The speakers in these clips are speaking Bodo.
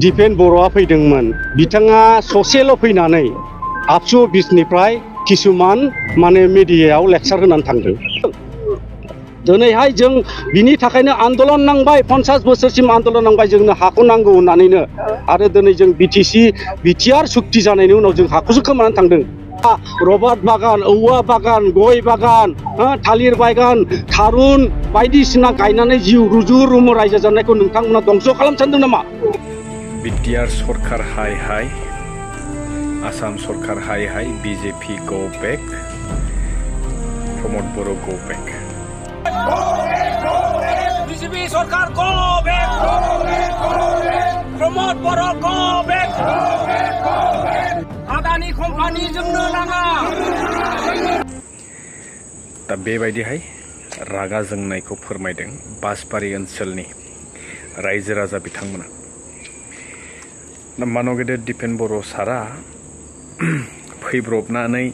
दिपेन बर'आ फैदोंमोन बिथाङा ससेल' फैनानै आबसु अफिसनिफ्राय किसुमान माने मिडियायाव लेक्सार होनानै थांदों दिनैहाय जों बिनि थाखायनो आन्दोलन नांबाय 50 बोसोरसिम आन्दोलन नांबाय जोंनो हाखौ नांगौ होननानैनो आरो दिनै जों बिटिआर सुक्ति जानायनि उनाव जों हाखौसो खोमानानै थांदों रबार बागान औवा बागान गय बागान थालिर बागान थारुन बायदिसिना गायनानै जिउ रुजु रुमु रायजो जानायखौ नोंथांमोना दंस' खालामनो सानदों नामा बिटिआर सरकार हाय हाय आसाम सरकार हाय हाय बीजेपी गो बैक प्रमोद बर' गो बैक बीजेपी सरकार गो बैक प्रमोद बर' गो बैक आदानि कम्पानि जोंनो नाङा दा बेबायदिहाय रागा जोंनायखौ फोरमायदों बासबारि ओनसोलनि रायजो राजा बिथांमोना मानगेदेर दिपेन बर' सारा फैब्रबनानै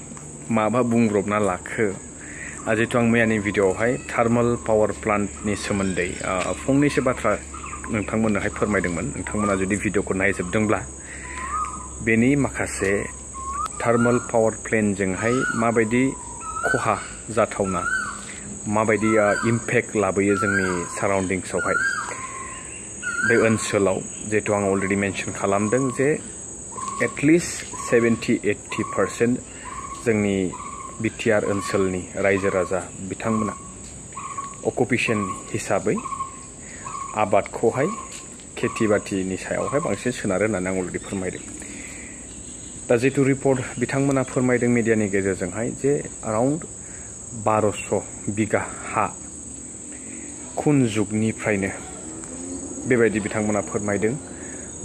माबा बुंब्रबना लाखो जितु आं मैयानि भिडिअआवहाय थार्मेल पावार प्लान्टनि सोमोन्दै फंनैसो बाथ्रा नोंथांमोननोहाय फोरमायदोंमोन नोंथांमोना जुदि भिडिअखौ नायजोबदोंब्ला बेनि माखासे थार्मेल पावार प्लेन्टजोंहाय माबायदि खहा जाथावना माबायदि इम्पेक्ट लाबोयो जोंनि साराउन्डिंसआवहाय बे ओनसोलाव जिहेतु आं अलरेडि मेनसन खालामदों जे एटलिस्ट 70-80% जोंनि बिटिआर ओनसोलनि रायजो राजा बिथांमोना अकुपेशन हिसाबै आबादखौहाय खेथि बाथिनि सायावहाय बांसिन सोनारो होननानै आं अलरेडि फोरमायदों दा जितु रिपर्ट बिथांमोना फोरमायदों मिडियानि गेजेरजोंहाय जे अराउन्ड 1200 बिगा हा खुन जुगनिफ्रायनो बेबायदि बिथांमोना फोरमायदों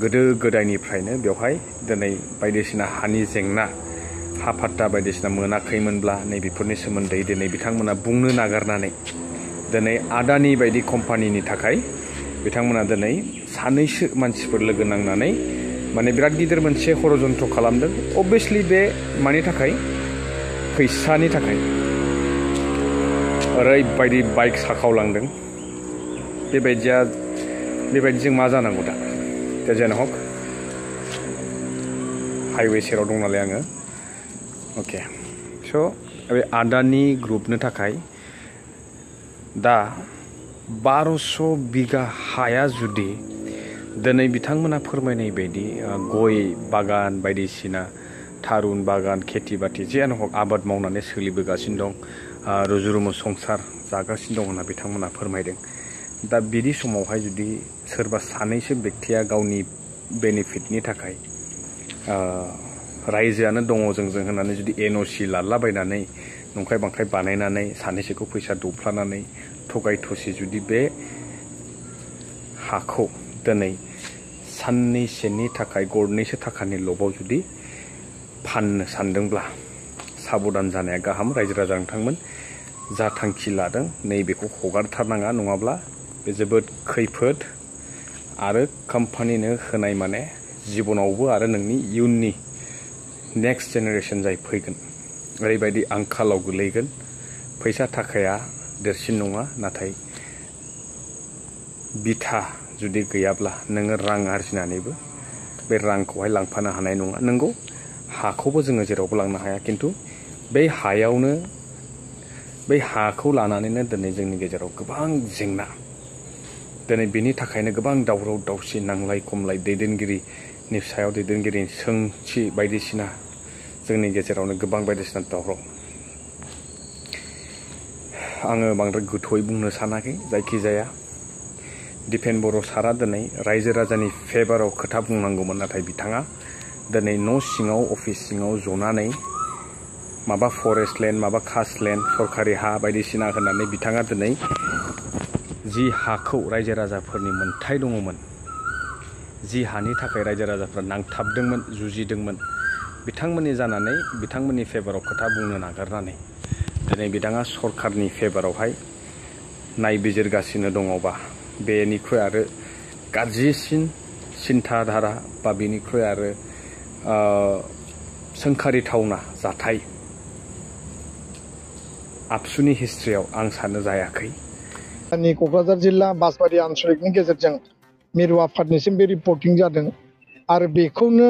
गोदो गोदायनिफ्रायनो बेवहाय दिनै बायदिसिना हानि जेंना हा फाट्टा बायदिसिना मोनाखैमोनब्ला नैबेफोरनि सोमोन्दै दिनै बिथांमोना बुंनो नागारनानै दिनै आदानि बायदि कम्पानिनि थाखाय बिथांमोना दिनै सानैसो मानसिफोर लोगो नांनानै माने बिराद गिदिर मोनसे षड़यन्त्र खालामदों अबभियासलि बे मानि थाखाय फैसानि थाखाय ओरैबायदि बाइक साखावलांदों बेबायदिजों मा जानांगौ दा जेनो हक हाइवे सेराव दं नालाय आङो ओके स' बे आदानि ग्रुपनो थाखाय दा 1200 बिगा हाया जुदि दिनै बिथांमोना फोरमायनाय बायदि गय बागान बायदिसिना थारुन बागान खेथि बाथि जियानो हक आबाद मावनानै सोलिबोगासिनो दं रुजुरुमु संसार जागासिनो दं होनना बिथांमोना फोरमायदों दा बिदि समावहाय जुदि सोरबा सानैसो बेक्तिया गावनि बेनिफिटनि थाखाय रायजोआनो दङ जोंजों होननानै जुदि एनअसि लालाबायनानै नंखाय बांखाय बानायनानै सानैसोखौ फैसा दौफ्लानानै थगाय थसि जुदि बे हाखौ दिनै साननैसोनि थाखाय गरनैसो थाखानि लबाव जुदि फाननो सानदोंब्ला साबधान जानाया गाहाम रायजो राजा नोंथांमोन जा थांखि लादों नैबेखौ हगारथारनाङा नङाब्ला बे जोबोद खैफोद आरो कम्पानिनो होनाय माने जिबनावबो आरो नोंनि इयुननि नेक्स्ट जेनेरेशन जाय फैगोन ओरैबायदि आंखालाव गोलैगोन फैसा थाखाया देरसिन नङा नाथाय बिथा जुदि गैयाब्ला नोङो रां आरजिनानैबो बे रांखौहाय लांफानो हानाय नङा नंगौ हाखौबो जोङो जेरावबो लांनो हाया खिन्थु बे हायावनो बै हाखौ लानानैनो दिनै जोंनि गेजेराव गोबां जेंना दिनै बेनि थाखायनो गोबां दावराव दावसि नांलाय खमलाय दैदेनगिरिनि सायाव दैदेनगिरिनि सोंथि बायदिसिना जोंनि गेजेरावनो गोबां बायदिसिना दावराव आङो बांद्राय गोथौयै बुंनो सानाखै जायखिजाया दिपेन बर' सारा दिनै रायजो राजानि फेभाराव खोथा बुंनांगौमोन नाथाय बिथाङा दिनै न' सिङाव अफिस सिङाव जनानै माबा फरेस्ट लेन्ड माबा कास्ट लेन्ड सरकारि हा बायदिसिना होननानै बिथाङा दिनै जि हाखौ रायजो राजाफोरनि मोन्थाय दङमोन जि हानि थाखाय रायजो राजाफ्रा नांथाबदोंमोन जुजिदोंमोन बिथांमोननि जानानै बिथांमोननि फेभाराव खोथा बुंनो नागारनानै दिनै बिथाङा सरकारनि फेभारावहाय नायबिजिरगासिनो दङबा बेनिख्रुइ आरो गाज्रिसिन सिन्थाधारा बा बेनिख्रुइ आरो सोंखारिथावना जाथाय आबसुनि हिस्ट्रियाव आं सानो जायाखै क'क्राझार जिल्ला बासबारि आनसलिकनि गेजेरजों मिरु आफादनिसिम बे रिपर्टिं जादों आरो बेखौनो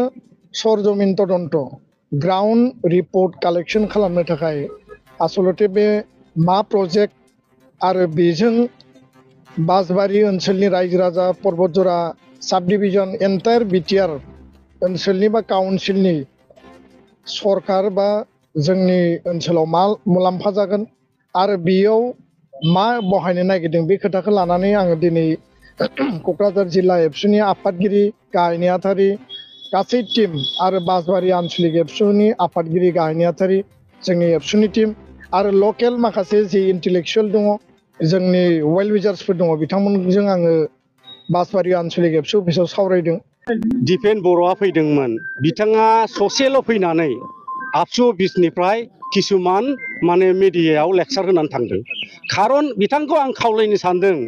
सरजमिन तदन्त ग्राउन्ड रिपर्ट कालेक्शन खालामनो थाखाय आसलते बे मा प्रजेक्ट आरो बेजों बासबारि ओनसोलनि रायजो राजा पर्बतजरा साब डिभिजन एन्टायर बिटिआर ओनसोलनि बा काउन्सिलनि सरकार बा जोंनि ओनसोलाव मा मुलाम्फा जागोन आरो बेयाव मा बहायनो नागिरदों बे खोथाखौ लानानै आङो दिनै क'क्राझार जिल्ला एबसुनि आफादगिरि गाहाय नेहाथारि गासै टीम आरो बासबारि आन्चलिक एबसुनि आफादगिरि गाहाय नेहाथारि जोंनि एबसुनि टीम आरो लकेल माखासे जि इन्टेलेक्सुवेल दङ जोंनि वेल विजार्सफोर दङ बिथांमोनजों आङो बासबारि आन्चलिक एबसु अफिसाव सावरायदों। दिपेन बर'आ फैदोंमोन बिथाङा ससेल' फैनानै आबसु अफिसनिफ्राय किसुमान माने मिडियायाव लेक्सार होनानै थांदों। खारन बिथांखौ आं खावलायनो सानदों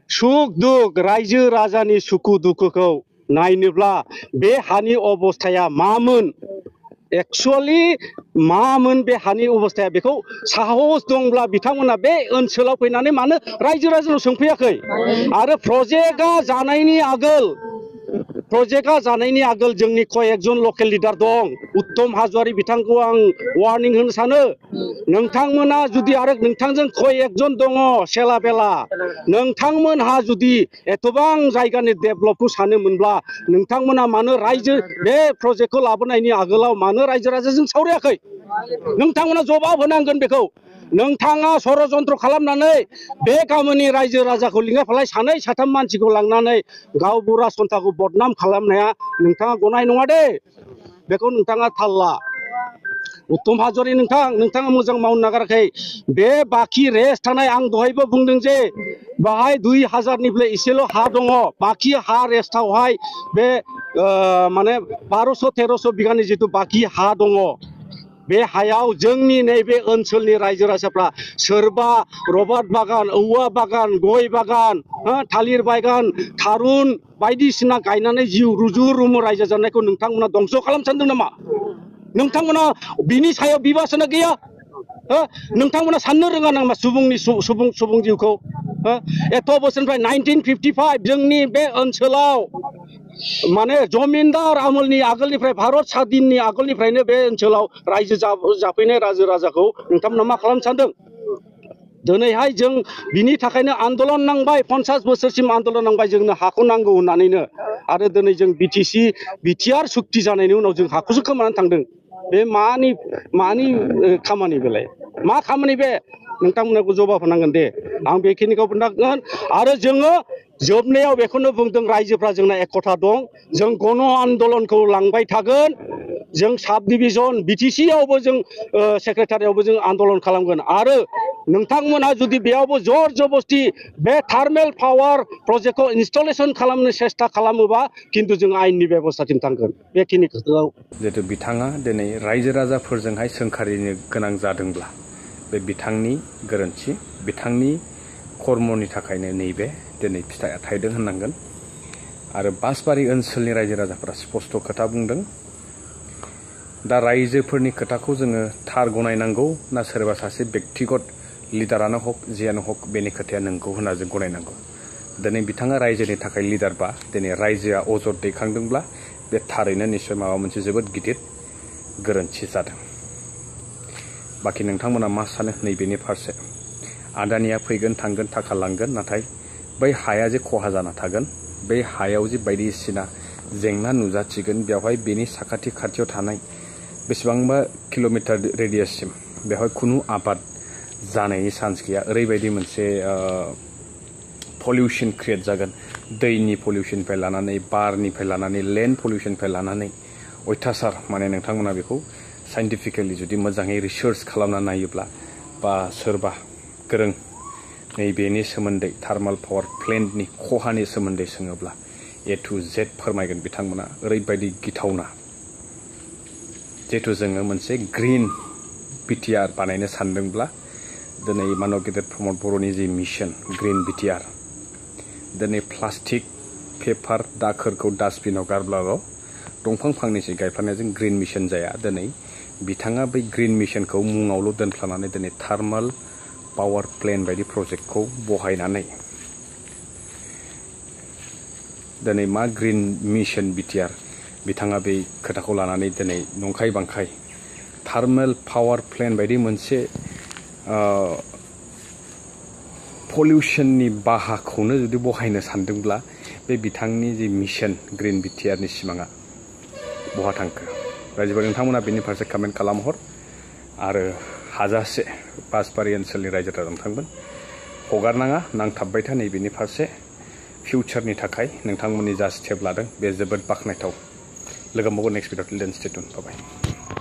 सुख दुख रायजो राजानि सुखु दुखुखौ नायनोब्ला बे हानि अबस्थाया मामोन एक्चुअली मामोन बे हानि अबस्थाया बेखौ साहस दंब्ला बिथांमोना बे ओनसोलाव फैनानै मानो रायजो राजानाव सोंफैयाखै आरो प्रजेक्टआ जानायनि आगोल जोंनि कयेकजन लकेल लिडार दं उत्तम हाजवारि बिथांखौ आं वार्निं होनो सानो नोंथांमोना जुदि आरो नोंथांजों कयेकजन दङ सेला बेला नोंथांमोनहा जुदि एथबां जायगानि डेभेलपखौ सानोमोनब्ला नोंथांमोना मानो रायजो बे प्रजेक्टखौ लाबोनायनि आगोलाव मानो रायजो राजाजों सावरायाखै नोंथांमोना जवाब होनांगोन बेखौ नोंथाङा षड़यन्त्र खालामनानै बे गामिनि रायजो राजाखौ लिंगाफालाय सानै साथाम मानसिखौ लांनानै गावबुरा सन्थाखौ बदनाम खालामनाया नोंथाङा गनाय नङा दे बेखौ नोंथाङा थाल ला उत्तम हाजवारि नोंथाङा मोजां मावनो नागाराखै बे बाखि रेस्ट थानाय आं दहायबो बुंदों जे बाहाय 2000निफ्राय एसेल' हा दङ बाखि हा रेस्टआवहाय बे माने 1200-1300 बिगानि जिथु बाखि हा दङ बे हायाव जोंनि नैबे ओनसोलनि रायजो राजाफ्रा सोरबा रबार बागान औवा बागान गय बागान थालिर बागान थारुन बायदिसिना गायनानै जिउ रुजु रुमु रायजो जानायखौ नोंथांमोना दंस' खालामनो सानदों नामा नोंथांमोना बिनि सायाव बिबासना गैया नोंथांमोना साननो रोङा नामा सुबुं जिउखौ एथ' बोसोरनिफ्राय 1955 जोंनि बे ओनसोलाव माने जमिनदार आमोलनि आगोलनिफ्राय भारत स्वाधीननि आगोलनिफ्रायनो बे ओनसोलाव रायजो जाफैनाय रायजो राजाखौ नोंथांमोना मा खालामनो सानदों दिनैहाय जों बिनि थाखायनो आन्दोलन नांबाय 50 बोसोरसिम आन्दोलन नांबाय जोंनो हाखौ नांगौ होननानैनो आरो दिनै जों बिटिआर सुक्ति जानायनि उनाव जों हाखौसो खोमानानै थांदों बे मानि खामानि बेलाय मा खामानि बे नोंथांमोनखौ जवाब होनांगोन दे आं बेखिनिखौ बुंनांगोन आरो जोङो जोबनायाव बेखौनो बुंदों रायजोफ्रा जोंना एकता दं जों गण आन्दोलनखौ लांबाय थागोन जों साब डिभिजन बिटिसियावबो जों सेक्रेटारियावबो जों आन्दोलन खालामगोन आरो नोंथांमोनहा जुदि बेयावबो जर जबस्ति बे थार्मेल पावार प्रजेक्टखौ इनस्टलेशन खालामनो सेस्था खालामोबा खिन्थु जों आयेननि बेबस्थाथिं थांगोन बेखिनिखौ जिहेतु बिथाङा दिनै रायजो राजाफोरजोंहाय सोंखारिनो गोनां जादोंब्ला बे बिथांनि गोरोन्थि बिथांनि कर्मनि थाखायनो नैबे दिनै फिथाइया थायदों होननांगोन आरो बासबारि ओनसोलनि रायजो राजाफोरा स्पष्ट खोथा बुंदों दा रायजोफोरनि खोथाखौ जोङो थार गनायनांगौ ना सोरबा सासे व्यक्तिगत लिडारानो हक जियानो हक बेनि खोथाया नंगौ होनना जों गनायनांगौ दिनै बिथाङा रायजोनि थाखाय लिडारबा दिनै रायजोआ अजद दैखांदोंब्ला बे थारैनो निश्चय माबा मोनसे जोबोद गिदिर गोरोन्थि जादों बाखि नोंथांमोना मा सानो नैबेनि फारसे आदानिया फैगोन थांगोन थाखा लांगोन नाथाय बै हाया जे खहा जाना थागोन बै हायाव जे बायदिसिना जेंना नुजाथिगोन बेवहाय बेनि साखाथि खाथियाव थानाय बेसेबांबा किल'मिटार रेडियाससिम बेवहाय खुनु आबाद जानायनि चान्स गैया ओरैबायदि मोनसे पलिउसन क्रिएट जागोन दैनि पलिउसननिफ्राय लानानै बारनिफ्राय लानानै लेन्ड पलिउसननिफ्राय लानानै अयथासार माने नोंथांमोना बेखौ साइन्टिफिकेलि जुदि मोजाङै रिसार्च खालामना नायोब्ला बा सोरबा गोरों नैबेनि सोमोन्दै थार्माल पावार प्लेन्टनि खहानि सोमोन्दै सोङोब्ला A to Z फोरमायगोन बिथांमोना ओरैबायदि गिथावना जिहेतु जोङो मोनसे ग्रिन बिटिआर बानायनो सानदोंब्ला दिनै मानव गेदेर प्रमद बर'नि जि मिशन ग्रिन बिटिआर दिनै प्लास्टिक पेपार दाखोरखौ डास्टबिनाव गारब्लाल' दंफां फांनैसो गायफानायजों ग्रिन मिशन जाया दिनै बिथाङा बै ग्रिन मिशनखौ मुङावल' दोनफ्लानानै दिनै थार्माल पावार प्लेन्ट बायदि प्रजेक्टखौ बहायनानै दिनै मा ग्रीन मिशन बिटिआर बिथाङा बे खोथाखौ लानानै दिनै नंखाय बांखाय थार्मेल पावार प्लेन्ट बायदि मोनसे पलिउशननि बाहाखौनो जुदि बहायनो सानदोंब्ला बे बिथांनि जि मिशन ग्रीन बिटिआरनि सिमाङा बहा थांखो रायजोफोर नोंथांमोना बेनि फारसे कमेन्ट खालामहर आरो हाजासे बासबारि ओनसोलनि रायजो राजा नोंथांमोन हगारनाङा नांथाबबाय था नैबेनि फारसे फिउचारनि थाखाय नोंथांमोननि जा स्टेप लादों बे जोबोद बाख्नायथाव लोगो मोनगोन नेक्स्ट भिडिअ' टिल देन स्टे टिउन बाय